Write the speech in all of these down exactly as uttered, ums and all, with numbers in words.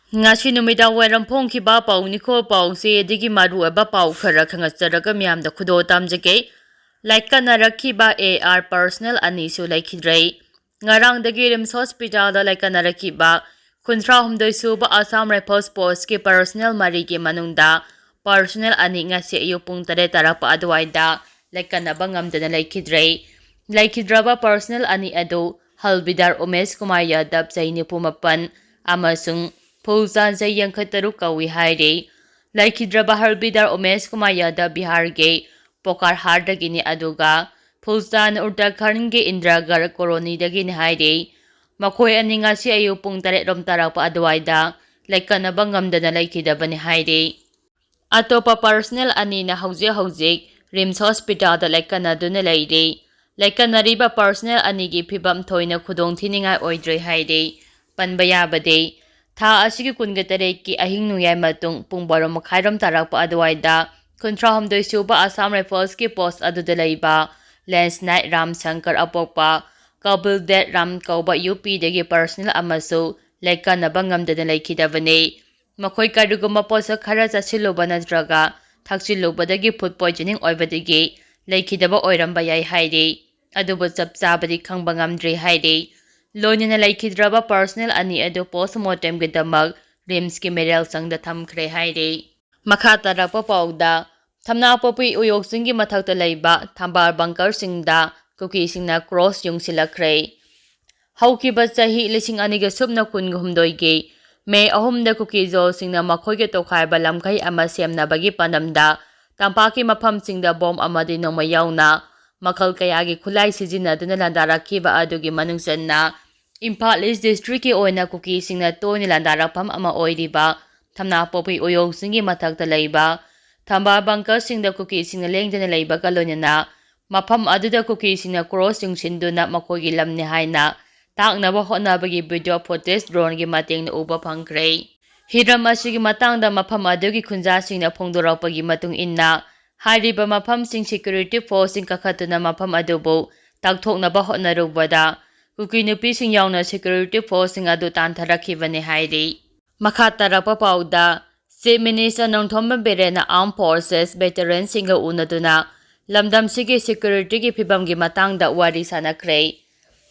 ꯉꯁꯤ ꯅꯨꯃꯤꯗꯥꯡ ꯋꯥꯏꯔꯝ ꯐꯣꯡꯈꯤꯕ ꯄꯥꯎ ꯅꯤꯈꯣꯜ ꯄꯥꯎꯁꯦ ꯑꯗꯒꯤ ꯃꯔꯨꯑꯣꯏꯕ ꯄꯥꯎ ꯈꯔ ꯈꯪꯒꯠꯆꯔꯒ ꯃꯤꯌꯥꯝꯗ ꯈꯨꯗꯣꯜ ꯇꯝꯖꯒꯦ꯫ ꯂꯥꯏꯀꯠꯅꯔꯛꯈꯤꯕ AR personnel ꯑꯅꯤꯁꯨ ꯂꯩꯈꯤꯗ꯭ꯔꯦ꯫ ꯉꯔꯥꯡꯗꯒꯤ RIMS hospitalꯗ ꯂꯥꯏꯀꯠꯅꯔꯛꯈꯤꯕ ꯀꯨꯟꯊ꯭ꯔꯥ ꯍꯨꯝꯗꯣꯏ ꯁꯨꯕ Assam Rifles postꯀꯤ personnel ꯃꯔꯤꯒꯤ ꯃꯅꯨꯡꯗ personnel ꯑꯅꯤ ꯉꯁꯤ ꯑꯌꯨꯛ ꯄꯨꯡ ꯇꯔꯦꯠ ꯇꯥꯔꯛꯄ ꯑꯗꯨꯋꯥꯏꯗ ꯂꯥꯏꯀꯠꯅꯕ ꯉꯝꯗꯅ ꯂꯩꯈꯤꯗ꯭ꯔꯦ꯫ ꯂꯩꯈꯤꯗ꯭ꯔꯕ personnel ꯑꯅꯤ ꯑꯗꯨ ꯍꯜꯕꯤꯗꯥꯔ ꯎꯃꯦꯁ ꯀꯨꯃꯥꯔ ꯌꯥꯗꯕ, ꯆꯍꯤ ꯅꯤꯐꯨ ꯃꯥꯄꯟ, ꯑꯃꯁꯨꯡ ꯐꯨꯜꯆꯥꯟ, ꯆꯍꯤ ꯌꯥꯡꯈꯩ ꯇꯔꯨꯛ ꯀꯧꯏ ꯍꯥꯏꯔꯤ꯫ ꯂꯩꯈꯤꯗ꯭ꯔꯕ ꯍꯜꯕꯤꯗꯥꯔ ꯎꯃꯦꯁ ꯀꯨꯃꯥꯔ ꯌꯥꯗꯕ ꯕꯤꯍꯥꯔꯒꯤ ꯄꯣꯀꯥꯔꯍꯥꯔꯗꯒꯤꯅꯤ, ꯑꯗꯨꯒ ꯐꯨꯜꯆꯥꯟ ꯎꯠꯇꯔꯥꯈꯟꯒꯤ ꯏꯟꯗ꯭ꯔꯥꯒꯔ ꯀꯣꯂꯣꯅꯤꯗꯒꯤꯅꯤ ꯍꯥꯏꯔꯤ꯫ ꯃꯈꯣꯏ ꯑꯅꯤ ꯉꯁꯤ ꯑꯌꯨꯛ ꯄꯨꯡ ꯇꯔꯦꯠ ꯔꯣꯝ ꯇꯥꯔꯛꯄ ꯑꯗꯨꯋꯥꯏꯗ ꯂꯩꯀꯠꯅꯕ ꯉꯝꯗꯅ ꯂꯩꯈꯤꯗꯕꯅꯤ ꯍꯥꯏꯔꯤ꯫ ꯑꯇꯣꯞꯄ personnel ꯑꯅꯤꯅ ꯍꯧꯖꯤꯛ ꯍꯧꯖꯤꯛ RIMS hospitalꯗ ꯂꯥꯏꯀꯠꯅꯗꯨꯅ ꯂꯩꯔꯤ꯫ ꯂꯥꯏꯀꯠꯅꯔꯤꯕ personnel ꯑꯅꯤꯒꯤ ꯐꯤꯕꯝ ꯊꯣꯏꯅ ꯈꯨꯗꯣꯡ ꯊꯤꯅꯤꯡꯉꯥꯏ ꯑꯣꯏꯗ꯭ꯔꯦ ꯍꯥꯏꯔꯤ꯫ ꯄꯟꯕ ꯌꯥꯕꯗꯤ, ꯊꯥ ꯑꯁꯤꯒꯤ ꯀꯨꯟꯒ ꯇꯔꯦꯠꯀꯤ ꯑꯍꯤꯡ ꯅꯣꯡꯌꯥꯏ ꯃꯇꯨꯡ ꯄꯨꯡ ꯕꯥꯔꯣ ꯃꯈꯥꯏꯔꯣꯝ ꯇꯥꯔꯛꯄ ꯑꯗꯨꯋꯥꯏꯗ ꯀꯨꯟꯊ꯭ꯔꯥ ꯍꯨꯝꯗꯣꯏ ꯁꯨꯕ Assam Riflesꯀꯤ post ꯑꯗꯨꯗ ꯂꯩꯕ Lance Naik ꯔꯥꯝ ꯁꯪꯀꯔ ꯑꯄꯣꯛꯄ ꯀꯕꯤꯜ ꯗꯦꯠ ꯔꯥꯝ ꯀꯧꯕ UPꯗꯒꯤ personnel ꯑꯃꯁꯨ ꯂꯥꯏꯀꯠꯅꯕ ꯉꯝꯗꯅ ꯂꯩꯈꯤꯗꯕꯅꯤ꯫ ꯃꯈꯣꯏ ꯀꯔꯤꯒꯨꯝꯕ ꯄꯣꯠꯁꯛ ꯈꯔ ꯆꯥꯁꯤꯜꯂꯨꯕ ꯅꯠꯇ꯭ꯔꯒ ꯊꯛꯆꯤꯜꯂꯨꯕꯗꯒꯤ food poisoning ꯑꯣꯏꯕꯗꯒꯤ ꯂꯩꯈꯤꯗꯕ ꯑꯣꯏꯔꯝꯕ ꯌꯥꯏ ꯍꯥꯏꯔꯤ꯫ ꯑꯗꯨꯕꯨ ꯆꯞ ꯆꯥꯕꯗꯤ ꯈꯪꯕ ꯉꯝꯗ꯭ꯔꯤ ꯍꯥꯏꯔꯤ꯫ ꯂꯣꯏꯅꯅ ꯂꯩꯈꯤꯗ꯭ꯔꯕ personnel ꯑꯅꯤ ꯑꯗꯨ postmortemꯒꯤꯗꯃꯛ RIMSꯀꯤ ꯃꯤꯔꯦꯜ ꯆꯪꯗ ꯊꯝꯈ꯭ꯔꯦ ꯍꯥꯏꯔꯤ꯫ ꯃꯈꯥ ꯇꯥꯔꯛꯄ ꯄꯥꯎꯗ, ꯊꯝꯅꯥꯄꯣꯛꯄꯤ ꯎꯌꯣꯛ ꯆꯤꯡꯒꯤ ꯃꯊꯛꯇ ꯂꯩꯕ ꯊꯝꯕꯥꯜ bunkerꯁꯤꯡꯗ ꯀꯨꯀꯤꯁꯤꯡꯅ cross ꯌꯨꯡꯁꯤꯜꯂꯛꯈ꯭ꯔꯦ꯫ ꯍꯧꯈꯤꯕ ꯆꯍꯤ ꯂꯤꯁꯤꯡ ꯑꯅꯤꯒ ꯁꯨꯞꯅ ꯀꯨꯟꯍꯨꯝꯗꯣꯏꯒꯤ ꯃꯦ ꯑꯍꯨꯝꯗ ꯀꯨꯀꯤ ꯖꯣꯜꯁꯤꯡꯅ ꯃꯈꯣꯏꯒꯤ ꯇꯣꯈꯥꯏꯕ ꯂꯝꯈꯩ ꯑꯃ ꯁꯦꯝꯅꯕꯒꯤ ꯄꯥꯟꯗꯝꯗ ꯇꯝꯄꯥꯛꯀꯤ ꯃꯐꯝꯁꯤꯡꯗ ꯕꯣꯝ ꯑꯃꯗꯤ ꯅꯣꯡꯃꯩ ꯌꯥꯎꯅ ꯃꯈꯜ ꯀꯌꯥꯒꯤ ꯈꯨꯠꯂꯥꯏ ꯁꯤꯖꯤꯟꯅꯗꯨꯅ ꯂꯥꯟꯗꯥꯔꯛꯈꯤꯕ ꯑꯗꯨꯒꯤ ꯃꯅꯨꯡ ꯆꯟꯅ ꯏꯝꯐꯥꯜ ꯏꯁ ꯗꯤꯁꯇ꯭ꯔꯤꯛꯀꯤ ꯑꯣꯏꯅ ꯀꯨꯀꯤꯁꯤꯡꯅ ꯇꯣꯏꯅ ꯂꯥꯟꯗꯥꯔꯛꯐꯝ ꯑꯃ ꯑꯣꯏꯔꯤꯕ ꯊꯝꯅꯥꯄꯣꯛꯄꯤ ꯎꯌꯣꯛꯁꯤꯡꯒꯤ ꯃꯊꯛꯇ ꯂꯩꯕ ꯊꯝꯕꯥꯜ bunkerꯁꯤꯡꯗ ꯀꯨꯀꯤꯁꯤꯡꯅ ꯂꯦꯡꯗꯅ ꯂꯩꯕꯒ ꯂꯣꯏꯅꯅ ꯃꯐꯝ ꯑꯗꯨꯗ ꯀꯨꯀꯤꯁꯤꯡꯅ cross ꯌꯨꯡꯁꯤꯟꯗꯨꯅ ꯃꯈꯣꯏꯒꯤ ꯂꯝꯅꯤ ꯍꯥꯏꯅ ꯇꯥꯛꯅꯕ ꯍꯣꯠꯅꯕꯒꯤ video footage droneꯒꯤ ꯃꯇꯦꯡꯅ ꯎꯕ ꯐꯪꯈ꯭ꯔꯦ꯫ ꯍꯤꯔꯝ ꯑꯁꯤꯒꯤ ꯃꯇꯥꯡꯗ ꯃꯐꯝ ꯑꯗꯨꯒꯤ ꯈꯨꯟꯖꯥꯁꯤꯡꯅ ꯐꯣꯡꯗꯣꯔꯛꯄꯒꯤ ꯃꯇꯨꯡ ꯏꯟꯅ, ꯍꯥꯏꯔꯤꯕ ꯃꯐꯝꯁꯤꯡ security forceꯁꯤꯡ ꯀꯥꯈꯠꯇꯨꯅ ꯃꯐꯝ ꯑꯗꯨꯕꯨ ꯇꯥꯛꯊꯣꯛꯅꯕ ꯍꯣꯠꯅꯔꯨꯕꯗ, ꯀꯨꯀꯤ ꯅꯨꯄꯤꯁꯤꯡ ꯌꯥꯎꯅ security forceꯁꯤꯡ ꯑꯗꯨ ꯇꯥꯟꯊꯔꯛꯈꯤꯕꯅꯤ ꯍꯥꯏꯔꯤ꯫ ꯃꯈꯥ ꯇꯥꯔꯛꯄ ꯄꯥꯎꯗ, Chief Minister Nongthombam ꯕꯤꯔꯦꯟꯅ Armed Forces veteranꯁꯤꯡꯒ ꯎꯅꯗꯨꯅ ꯂꯝꯗꯝꯁꯤꯒꯤ securityꯒꯤ ꯐꯤꯕꯝꯒꯤ ꯃꯇꯥꯡꯗ ꯋꯥꯔꯤ ꯁꯥꯟꯅꯈ꯭ꯔꯦ꯫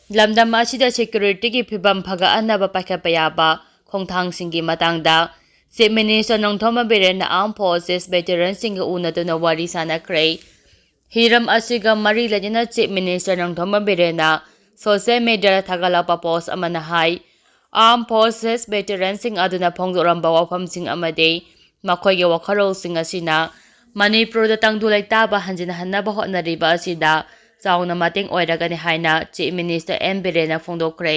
ꯂꯝꯗꯝ ꯑꯁꯤꯗ securityꯒꯤ ꯐꯤꯕꯝ ꯐꯒꯠꯍꯟꯅꯕ ꯄꯥꯏꯈꯠꯄ ꯌꯥꯕ ꯈꯣꯡꯊꯥꯡꯁꯤꯡꯒꯤ ꯃꯇꯥꯡꯗ Chief Minister Nongthombam ꯕꯤꯔꯦꯟꯅ Armed Forces veteranꯁꯤꯡꯒ ꯎꯅꯗꯨꯅ ꯋꯥꯔꯤ ꯁꯥꯟꯅꯈ꯭ꯔꯦ꯫ ꯍꯤꯔꯝ ꯑꯁꯤꯒ ꯃꯔꯤ ꯂꯩꯅꯅ Chief Minister Nongthombam ꯕꯤꯔꯦꯟꯅ social mediaꯗ ꯊꯥꯒꯠꯂꯛꯄ post ꯑꯃꯅ ꯍꯥꯏ, Armed Forces veteranꯁꯤꯡ ꯑꯗꯨꯅ ꯐꯣꯡꯗꯣꯛꯂꯝꯕ ꯋꯥꯐꯝꯁꯤꯡ ꯑꯃꯗꯤ ꯃꯈꯣꯏꯒꯤ ꯋꯥꯈꯜꯂꯣꯟꯁꯤꯡ ꯑꯁꯤꯅ ꯃꯅꯤꯄꯨꯔꯗ ꯇꯪꯗꯨ ꯂꯩꯇꯥꯕ ꯍꯟꯖꯤꯟꯍꯟꯅꯕ ꯍꯣꯠꯅꯔꯤꯕ ꯑꯁꯤꯗ ꯆꯥꯎꯅ ꯃꯇꯦꯡ ꯑꯣꯏꯔꯒꯅꯤ ꯍꯥꯏꯅ Chief Minister ꯑꯦꯟ ꯕꯤꯔꯦꯟꯅ ꯐꯣꯡꯗꯣꯛꯈ꯭ꯔꯦ꯫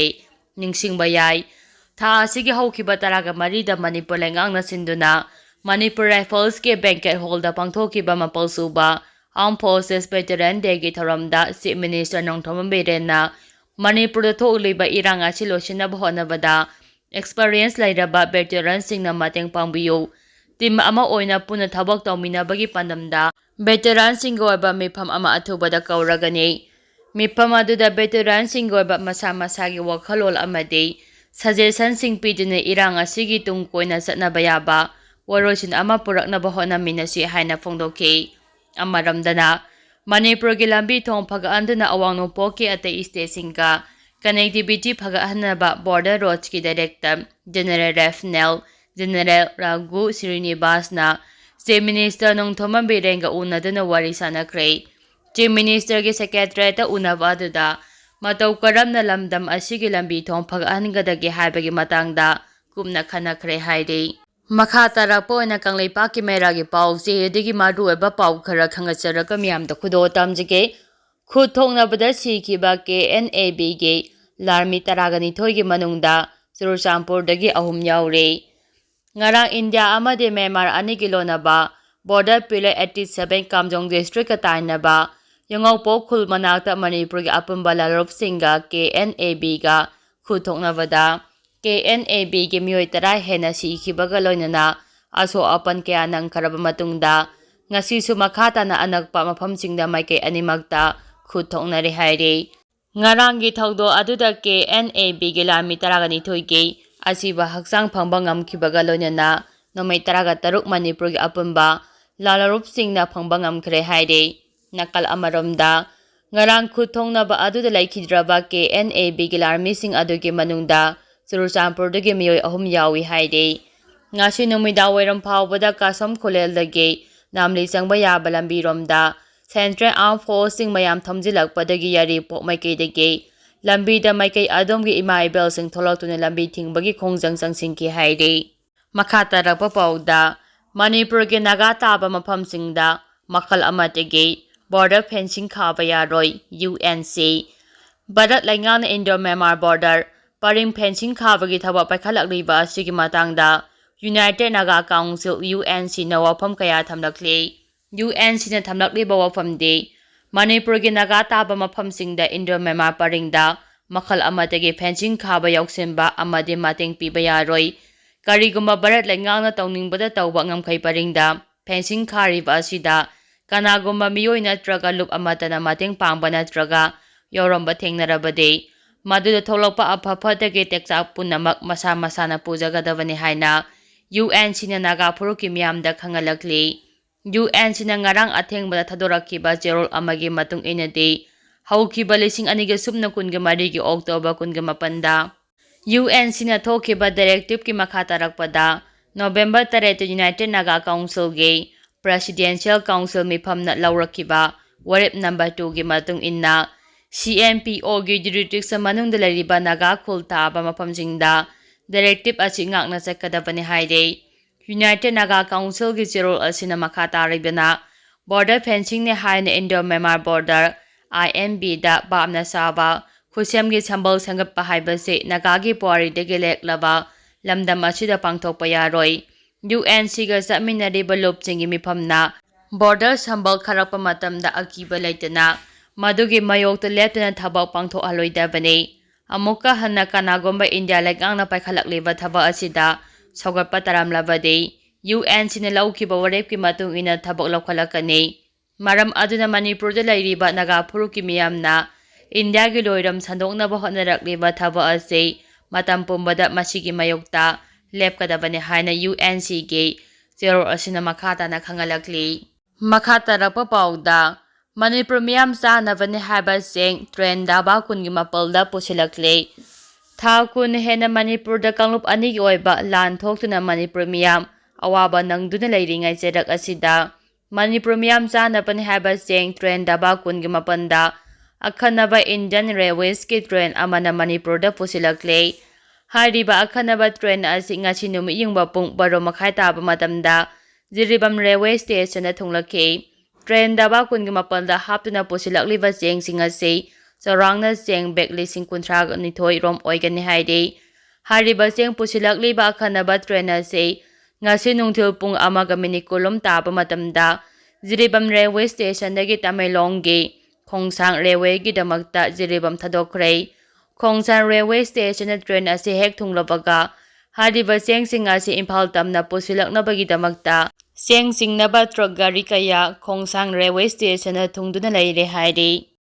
ꯅꯤꯡꯁꯤꯡꯕ ꯌꯥꯏ, ꯊꯥ ꯑꯁꯤꯒꯤ ꯍꯧꯈꯤꯕ ꯇꯔꯥꯒ ꯃꯔꯤꯗ ꯃꯅꯤꯄꯨꯔ ꯂꯩꯉꯥꯛꯅ ꯁꯤꯟꯗꯨꯅ ꯃꯅꯤꯄꯨꯔ Riflesꯀꯤ banquet hallꯗ ꯄꯥꯡꯊꯣꯛꯈꯤꯕ ꯃꯥꯄꯜ ꯁꯨꯕ Armed Forces Veteran Dayꯒꯤ ꯊꯧꯔꯝꯗ Chief Minister ꯅꯣꯡꯊꯣꯝꯕꯝ ꯕꯤꯔꯦꯟꯅ ꯃꯅꯤꯄꯨꯔꯗ ꯊꯣꯛꯂꯤꯕ ꯏꯔꯥꯡ ꯑꯁꯤ ꯂꯣꯏꯁꯤꯟꯅꯕ ꯍꯣꯠꯅꯕꯗ experience ꯂꯩꯔꯕ veteranꯁꯤꯡꯅ ꯃꯇꯦꯡ ꯄꯥꯡꯕꯤꯌꯨ꯫ Team ꯑꯃ ꯑꯣꯏꯅ ꯄꯨꯟꯅ ꯊꯕꯛ ꯇꯧꯃꯤꯟꯅꯕꯒꯤ ꯄꯥꯟꯗꯝꯗ veteranꯁꯤꯡꯒꯤ ꯑꯣꯏꯕ ꯃꯤꯐꯝ ꯑꯃ ꯑꯊꯨꯕꯗ ꯀꯧꯔꯒꯅꯤ꯫ ꯃꯤꯐꯝ ꯑꯗꯨꯗ veteranꯁꯤꯡꯒꯤ ꯑꯣꯏꯕ ꯃꯁꯥ ꯃꯁꯥꯒꯤ ꯋꯥꯈꯜꯂꯣꯟ ꯑꯃꯗꯤ suggestionꯁꯤꯡ ꯄꯤꯗꯨꯅ ꯏꯔꯥꯡ ꯑꯁꯤꯒꯤ ꯇꯨꯡ ꯀꯣꯏꯅ ꯆꯠꯅꯕ ꯌꯥꯕ ꯋꯥꯔꯣꯏꯁꯤꯟ ꯑꯃ ꯄꯨꯔꯛꯅꯕ ꯍꯣꯠꯅꯃꯤꯟꯅꯁꯤ ꯍꯥꯏꯅ ꯐꯣꯡꯗꯣꯛꯈꯤ꯫ ꯑꯃꯔꯣꯝꯗꯅ, ꯃꯅꯤꯄꯨꯔꯒꯤ ꯂꯝꯕꯤ ꯊꯣꯡ ꯐꯒꯠꯍꯟꯗꯨꯅ ꯑꯋꯥꯡ ꯅꯣꯡꯄꯣꯛꯀꯤ ꯑꯇꯩ stateꯁꯤꯡꯒ connectivity ꯐꯒꯠꯍꯟꯅꯕ Border Roadsꯀꯤ Director General Lieutenant General ꯔꯥꯒꯨ ꯁ꯭ꯔꯤꯅꯤꯕꯥꯁꯅ Chief Minister Nongthombam ꯕꯤꯔꯦꯟꯒ ꯎꯅꯗꯨꯅ ꯋꯥꯔꯤ ꯁꯥꯟꯅꯈ꯭ꯔꯦ꯫ Chief Ministerꯒꯤ Secretariatꯇ ꯎꯅꯕ ꯑꯗꯨꯗ ꯃꯇꯧ ꯀꯔꯝꯅ ꯂꯝꯗꯝ ꯑꯁꯤꯒꯤ ꯂꯝꯕꯤ ꯊꯣꯡ ꯐꯒꯠꯍꯟꯒꯗꯒꯦ ꯍꯥꯏꯕꯒꯤ ꯃꯇꯥꯡꯗ ꯀꯨꯞꯅ ꯈꯟꯅꯈ꯭ꯔꯦ ꯍꯥꯏꯔꯤ꯫ ꯃꯈꯥ ꯇꯥꯔꯛꯄ ꯑꯣꯏꯅ ꯀꯪꯂꯩꯄꯥꯛꯀꯤ ꯃꯩꯔꯥꯒꯤ ꯄꯥꯎ ꯆꯦꯗꯒꯤ ꯃꯔꯨꯑꯣꯏꯕ ꯄꯥꯎ ꯈꯔ ꯈꯪꯍꯟꯖꯔꯒ ꯃꯤꯌꯥꯝꯗ ꯈꯨꯗꯣꯜ ꯇꯝꯖꯒꯦ꯫ ꯈꯨꯠ ꯊꯣꯛꯅꯕꯗ ꯁꯤꯈꯤꯕ KNABꯒꯤ ꯂꯥꯟꯃꯤ ꯇꯔꯥꯒ ꯅꯤꯊꯣꯏꯒꯤ ꯃꯅꯨꯡꯗ ꯆꯨꯔꯆꯥꯟꯄꯨꯔꯗꯒꯤ ꯑꯍꯨꯝ ꯌꯥꯎꯔꯤ꯫ ꯉꯔꯥꯡ ꯏꯟꯗꯤꯌꯥ ꯑꯃꯗꯤ ꯃ꯭ꯌꯥꯟꯃꯥꯔ ꯑꯅꯤꯒꯤ ꯂꯣꯟꯅꯕ Border Pillar eighty seven ꯀꯥꯝꯖꯣꯡ Districtꯀ ꯇꯥꯏꯅꯕ ꯌꯦꯉꯧꯄꯣꯛ ꯈꯨꯜ ꯃꯅꯥꯛꯇ ꯃꯅꯤꯄꯨꯔꯒꯤ ꯑꯄꯨꯟꯕ ꯂꯥꯂꯣꯞꯁꯤꯡꯒ KNABꯒ ꯈꯨꯠ ꯊꯣꯛꯅꯕꯗ KNABꯒꯤ ꯃꯤꯑꯣꯏ ꯇꯔꯥ ꯍꯦꯟꯅ ꯁꯤꯈꯤꯕꯒ ꯂꯣꯏꯅꯅ ꯑꯁꯣꯛ ꯑꯄꯟ ꯀꯌꯥ ꯅꯪꯈ꯭ꯔꯕ ꯃꯇꯨꯡꯗ ꯉꯁꯤꯁꯨ ꯃꯈꯥ ꯇꯥꯅ ꯑꯅꯛꯄ ꯃꯐꯝꯁꯤꯡꯗ ꯃꯥꯏꯀꯩ ꯑꯅꯤꯃꯛꯇ ꯈꯨꯠ ꯊꯣꯛꯅꯔꯤ ꯍꯥꯏꯔꯤ꯫ ꯉꯔꯥꯡꯒꯤ ꯊꯧꯗꯣꯛ ꯑꯗꯨꯗ KNABꯒꯤ ꯂꯥꯟꯃꯤ ꯇꯔꯥꯒ ꯅꯤꯊꯣꯏꯒꯤ ꯑꯁꯤꯕ ꯍꯛꯆꯥꯡ ꯐꯪꯕ ꯉꯝꯈꯤꯕꯒ ꯂꯣꯏꯅꯅ ꯅꯨꯃꯤꯠ ꯇꯔꯥꯒ ꯇꯔꯨꯛ ꯃꯅꯤꯄꯨꯔꯒꯤ ꯑꯄꯨꯟꯕ ꯂꯥꯜꯂꯣꯔꯨꯞꯁꯤꯡꯅ ꯐꯪꯕ ꯉꯝꯈ꯭ꯔꯦ ꯍꯥꯏꯔꯤ꯫ ꯅꯥꯀꯜ ꯑꯃꯔꯣꯝꯗ, ꯉꯔꯥꯡ ꯈꯨꯠ ꯊꯣꯡꯅꯕ ꯑꯗꯨꯗ ꯂꯩꯈꯤꯗ꯭ꯔꯕ ꯀꯦ ꯑꯦꯟ ꯑꯦ ꯕꯤꯒꯤ ꯂꯥꯟꯃꯤꯁꯤꯡ ꯑꯗꯨꯒꯤ ꯃꯅꯨꯡꯗ ꯆꯨꯔꯆꯥꯟꯄꯨꯔꯗꯒꯤ ꯃꯤꯑꯣꯏ ꯑꯍꯨꯝ ꯌꯥꯎꯏ ꯍꯥꯏꯔꯤ꯫ ꯉꯁꯤ ꯅꯨꯃꯤꯗꯥꯡ ꯋꯥꯏꯔꯝ ꯐꯥꯎꯕꯗ ꯀꯥꯁꯝ ꯈꯨꯂꯦꯜꯗꯒꯤ ꯅꯥꯝꯂꯤ ꯆꯪꯕ ꯌꯥꯕ ꯂꯝꯕꯤꯔꯣꯝꯗ Central Armed Forceꯁꯤꯡ ꯃꯌꯥꯝ ꯊꯣꯝꯖꯤꯜꯂꯛꯄꯗꯒꯤ ꯌꯥꯏꯔꯤꯄꯣꯛ ꯃꯥꯏꯀꯩꯗꯒꯤ ꯂꯝꯕꯤꯗ ꯃꯥꯏꯀꯩ ꯑꯗꯣꯝꯒꯤ ꯏꯃꯥ ꯏꯕꯦꯜꯁꯤꯡ ꯊꯣꯛꯂꯛꯇꯨꯅ ꯂꯝꯕꯤ ꯊꯤꯡꯕꯒꯤ ꯈꯣꯡꯖꯪ ꯆꯪꯁꯤꯟꯈꯤ ꯍꯥꯏꯔꯤ꯫ ꯃꯈꯥ ꯇꯥꯔꯛꯄ ꯄꯥꯎꯗ, ꯃꯅꯤꯄꯨꯔꯒꯤ ꯅꯥꯒꯥ ꯇꯥꯕ ꯃꯐꯝꯁꯤꯡꯗ ꯃꯈꯜ ꯑꯃꯠꯇꯒꯤ border fencing ꯈꯥꯕ ꯌꯥꯔꯣꯏ, ꯌꯨ ꯑꯦꯟ ꯁꯤ꯫ ꯚꯥꯔꯠ ꯂꯩꯉꯥꯛꯅ Indo-Myanmar border ꯄꯔꯤꯡ fencing ꯈꯥꯕꯒꯤ ꯊꯕꯛ ꯄꯥꯏꯈꯠꯂꯛꯂꯤꯕ ꯑꯁꯤꯒꯤ ꯃꯇꯥꯡꯗ United Naga Council, U N ꯁꯤꯅ ꯋꯥꯐꯝ ꯀꯌꯥ ꯊꯝꯂꯛꯂꯤ꯫ ꯌꯨ ꯑꯦꯟ ꯁꯤꯅ ꯊꯝꯂꯛꯂꯤꯕ ꯋꯥꯐꯝꯗꯤ, ꯃꯅꯤꯄꯨꯔꯒꯤ ꯅꯥꯒꯥ ꯇꯥꯕ ꯃꯐꯝꯁꯤꯡꯗ Indo-Myanmar ꯄꯔꯤꯡꯗ ꯃꯈꯜ ꯑꯃꯠꯇꯒꯤ fencing ꯈꯥꯕ ꯌꯥꯎꯁꯤꯟꯕ ꯑꯃꯗꯤ ꯃꯇꯦꯡ ꯄꯤꯕ ꯌꯥꯔꯣꯏ꯫ ꯀꯔꯤꯒꯨꯝꯕ ꯚꯥꯔꯠ ꯂꯩꯉꯥꯛꯅ ꯇꯧꯅꯤꯡꯕꯗ ꯇꯧꯕ ꯉꯝꯈꯩ ꯄꯔꯤꯡꯗ fencing ꯈꯥꯔꯤꯕ ꯑꯁꯤꯗ ꯀꯅꯥꯒꯨꯝꯕ ꯃꯤꯑꯣꯏ ꯅꯠꯇ꯭ꯔꯒ ꯂꯨꯞ ꯑꯃꯠꯇꯅ ꯃꯇꯦꯡ ꯄꯥꯡꯕ ꯅꯠꯇ꯭ꯔꯒ ꯌꯥꯎꯔꯝꯕ ꯊꯦꯡꯅꯔꯕꯗꯤ, ꯃꯗꯨꯗ ꯊꯣꯛꯂꯛꯄ ꯑꯐ ꯐꯠꯇꯒꯤ ꯇꯦꯛꯆꯥꯛ ꯄꯨꯝꯅꯃꯛ ꯃꯁꯥ ꯃꯁꯥꯅ ꯄꯨꯖꯒꯗꯕꯅꯤ ꯍꯥꯏꯅ ꯌꯨ ꯑꯦꯟ ꯁꯤꯅ ꯅꯥꯒꯥ ꯐꯨꯔꯨꯞꯀꯤ ꯃꯤꯌꯥꯝꯗ ꯈꯪꯍꯜꯂꯛꯂꯤ꯫ ꯌꯨ ꯑꯦꯟ ꯁꯤꯅ ꯉꯔꯥꯡ ꯑꯊꯦꯡꯕꯗ ꯊꯥꯗꯣꯔꯛꯈꯤꯕ ꯆꯦꯔꯣꯜ ꯑꯃꯒꯤ ꯃꯇꯨꯡ ꯏꯟꯅꯗꯤ, ꯍꯧꯈꯤꯕ ꯂꯤꯁꯤꯡ ꯑꯅꯤꯒ ꯁꯨꯞꯅ ꯀꯨꯟꯒ ꯃꯔꯤꯒꯤ October ꯀꯨꯟꯒ ꯃꯥꯄꯟꯗ ꯌꯨ ꯑꯦꯟ ꯁꯤꯅ ꯊꯣꯛꯈꯤꯕ directiveꯀꯤ ꯃꯈꯥ ꯇꯥꯔꯛꯄꯗ, November ꯇꯔꯦꯠꯇ United Naga Councilꯒꯤ Presidential Council ꯃꯤꯐꯝꯅ ꯂꯧꯔꯛꯈꯤꯕ ꯋꯥꯔꯦꯞ number twoꯒꯤ ꯃꯇꯨꯡ ꯏꯟꯅ, ꯁꯤ ꯑꯦꯟ ꯄꯤ ꯑꯣꯒꯤ jurisdiction ꯃꯅꯨꯡꯗ ꯂꯩꯔꯤꯕ ꯅꯥꯒꯥ ꯈꯨꯜ ꯇꯥꯕ ꯃꯐꯝꯁꯤꯡꯗ directive ꯑꯁꯤ ꯉꯥꯛꯅ ꯆꯠꯀꯗꯕꯅꯤ ꯍꯥꯏꯔꯦ꯫ United Naga Councilꯒꯤ ꯆꯦꯔꯣꯜ ꯑꯁꯤꯅ ꯃꯈꯥ ꯇꯥꯔꯤꯕꯅ, border fencingꯅꯤ ꯍꯥꯏꯅ Indo-Myanmar border, I N Bꯗ ꯚꯥꯞꯅ ꯁꯥꯕ ꯈꯨꯠꯁꯦꯝꯒꯤ ꯁꯝꯕꯜ ꯁꯦꯝꯒꯠꯄ ꯍꯥꯏꯕꯁꯤ ꯅꯥꯒꯥꯒꯤ ꯄꯨꯋꯥꯔꯤꯗꯒꯤ ꯂꯩꯔꯛꯂꯕ ꯂꯝꯗꯝ ꯑꯁꯤꯗ ꯄꯥꯡꯊꯣꯛꯄ ꯌꯥꯔꯣꯏ꯫ ꯌꯨ ꯑꯦꯟ ꯁꯤꯒ ꯆꯠꯃꯤꯟꯅꯔꯤꯕ ꯂꯨꯞꯁꯤꯡꯒꯤ ꯃꯤꯐꯝꯅ border ꯁꯝꯕꯜ ꯈꯥꯔꯛꯄ ꯃꯇꯝꯗ ꯑꯀꯤꯕ ꯂꯩꯇꯅ ꯃꯗꯨꯒꯤ ꯃꯥꯌꯣꯛꯇ ꯂꯦꯞꯇꯅ ꯊꯕꯛ ꯄꯥꯡꯊꯣꯛꯍꯜꯂꯣꯏꯗꯕꯅꯤ꯫ ꯑꯃꯨꯛꯀ ꯍꯟꯅ ꯀꯅꯥꯒꯨꯝꯕ ꯏꯟꯗꯤꯌꯥ ꯂꯩꯉꯥꯛꯅ ꯄꯥꯏꯈꯠꯂꯛꯂꯤꯕ ꯊꯕꯛ ꯑꯁꯤꯗ ꯁꯧꯒꯠꯄ ꯇꯥꯔꯝꯂꯕꯗꯤ, ꯌꯨ ꯑꯦꯟ ꯁꯤꯅ ꯂꯧꯈꯤꯕ ꯋꯥꯔꯦꯞꯀꯤ ꯃꯇꯨꯡ ꯏꯟꯅ ꯊꯕꯛ ꯂꯧꯈꯠꯂꯛꯀꯅꯤ꯫ ꯃꯔꯝ ꯑꯗꯨꯅ ꯃꯅꯤꯄꯨꯔꯗ ꯂꯩꯔꯤꯕ ꯅꯥꯒꯥ ꯐꯨꯔꯨꯞꯀꯤ ꯃꯤꯌꯥꯝꯅ ꯏꯟꯗꯤꯌꯥꯒꯤ ꯂꯣꯏꯔꯝ ꯁꯟꯗꯣꯛꯅꯕ ꯍꯣꯠꯅꯔꯛꯂꯤꯕ ꯊꯕꯛ ꯑꯁꯤ ꯃꯇꯝ ꯄꯨꯝꯕꯗ ꯃꯁꯤꯒꯤ ꯃꯥꯌꯣꯛꯇ ꯂꯦꯞꯀꯗꯕꯅꯤ ꯍꯥꯏꯅ ꯌꯨ ꯑꯦꯟ ꯁꯤꯒꯤ ꯆꯦꯔꯣꯜ ꯑꯁꯤꯅ ꯃꯈꯥ ꯇꯥꯅ ꯈꯪꯍꯜꯂꯛꯂꯤ꯫ ꯃꯈꯥ ꯇꯥꯔꯛꯄ ꯄꯥꯎꯗ, ꯃꯅꯤꯄꯨꯔ ꯃꯤꯌꯥꯝ ꯆꯥꯅꯕꯅꯤ ꯍꯥꯏꯕ ꯆꯦꯡ ꯇ꯭ꯔꯦꯟ ꯗꯕꯥ ꯀꯨꯟꯒꯤ ꯃꯥꯄꯜꯗ ꯄꯨꯁꯤꯜꯂꯛꯂꯦ꯫ ꯊꯥ ꯀꯨꯟ ꯍꯦꯟꯅ ꯃꯅꯤꯄꯨꯔꯗ ꯀꯥꯡꯂꯨꯞ ꯑꯅꯤꯒꯤ ꯑꯣꯏꯕ ꯂꯥꯟ ꯊꯣꯛꯇꯨꯅ ꯃꯅꯤꯄꯨꯔ ꯃꯤꯌꯥꯝ ꯑꯋꯥꯕ ꯅꯪꯗꯨꯅ ꯂꯩꯔꯤꯉꯩ ꯆꯩꯔꯛ ꯑꯁꯤꯗ ꯃꯅꯤꯄꯨꯔ ꯃꯤꯌꯥꯝ ꯆꯥꯅꯕꯅꯤ ꯍꯥꯏꯕ ꯆꯦꯡ ꯇ꯭ꯔꯦꯟ ꯗꯕꯥ ꯀꯨꯟꯒꯤ ꯃꯥꯄꯜꯗ ꯑꯈꯟꯅꯕ ꯏꯟꯗꯤꯌꯟ ꯔꯦꯜꯋꯦꯁꯀꯤ ꯇ꯭ꯔꯦꯟ ꯑꯃꯅ ꯃꯅꯤꯄꯨꯔꯗ ꯄꯨꯁꯤꯜꯂꯛꯂꯦ꯫ ꯍꯥꯏꯔꯤꯕ ꯑꯈꯟꯅꯕ ꯇ꯭ꯔꯦꯟ ꯑꯁꯤ ꯉꯁꯤ ꯅꯨꯃꯤꯠ ꯌꯨꯡꯕ ꯄꯨꯡ ꯕꯥꯔꯣ ꯃꯈꯥꯏ ꯇꯥꯕ ꯃꯇꯝꯗ ꯖꯤꯔꯤꯕꯥꯝ ꯔꯦꯜꯋꯦ ꯁ꯭ꯇꯦꯁꯟꯗ ꯊꯨꯡꯂꯛꯈꯤ꯫ ꯇ꯭ꯔꯦꯟ ꯗꯕꯥ ꯀꯨꯟꯒꯤ ꯃꯥꯄꯜꯗ ꯍꯥꯞꯇꯨꯅ ꯄꯨꯁꯤꯜꯂꯛꯂꯤꯕ ꯆꯦꯡꯁꯤꯡ ꯑꯁꯤ ꯆꯥꯎꯔꯥꯛꯅ ꯆꯦꯡ ꯕꯦꯒ ꯂꯤꯁꯤꯡ ꯀꯨꯟꯊ꯭ꯔꯥ ꯅꯤꯊꯣꯏ ꯔꯣꯝ ꯑꯣꯏꯒꯅꯤ ꯍꯥꯏꯔꯤ꯫ ꯍꯥꯏꯔꯤꯕ ꯆꯦꯡ ꯄꯨꯁꯤꯜꯂꯛꯂꯤꯕ ꯑꯈꯟꯅꯕ ꯇ꯭ꯔꯦꯟ ꯑꯁꯤ ꯉꯁꯤ ꯅꯨꯡꯊꯤꯜ ꯄꯨꯡ ꯑꯃꯒ ꯃꯤꯅꯤꯠ ꯀꯨꯟ ꯂꯣꯝ ꯇꯥꯕ ꯃꯇꯝꯗ ꯖꯤꯔꯤꯕꯥꯝ ꯔꯦꯜꯋꯦ ꯁ꯭ꯇꯦꯁꯟꯗꯒꯤ ꯇꯃꯦꯡꯂꯣꯡꯒꯤ ꯈꯣꯡꯁꯥꯡ ꯔꯦꯜꯋꯦꯒꯤꯗꯃꯛꯇ ꯖꯤꯔꯤꯕꯥꯝ ꯊꯥꯗꯣꯛꯈ꯭ꯔꯦ꯫ ꯈꯣꯡꯁꯥꯡ ꯔꯦꯜꯋꯦ ꯁ꯭ꯇꯦꯁꯟꯗ ꯇ꯭ꯔꯦꯟ ꯑꯁꯤ ꯍꯦꯛ ꯊꯨꯡꯂꯕꯒ ꯍꯥꯏꯔꯤꯕ ꯆꯦꯡꯁꯤꯡ ꯑꯁꯤ ꯏꯝꯐꯥꯜ ꯇꯝꯅ ꯄꯨꯁꯤꯜꯂꯛꯅꯕꯒꯤꯗꯃꯛꯇ ꯆꯦꯡ ꯆꯤꯡꯅꯕ ꯇ꯭ꯔꯛ ꯒꯥꯔꯤ ꯀꯌꯥ ꯈꯣꯡꯁꯥꯡ ꯔꯦꯜꯋꯦ ꯁ꯭ꯇꯦꯁꯟꯗ ꯊꯨꯡꯗꯨꯅ ꯂꯩꯔꯦ ꯍꯥꯏꯔꯤ꯫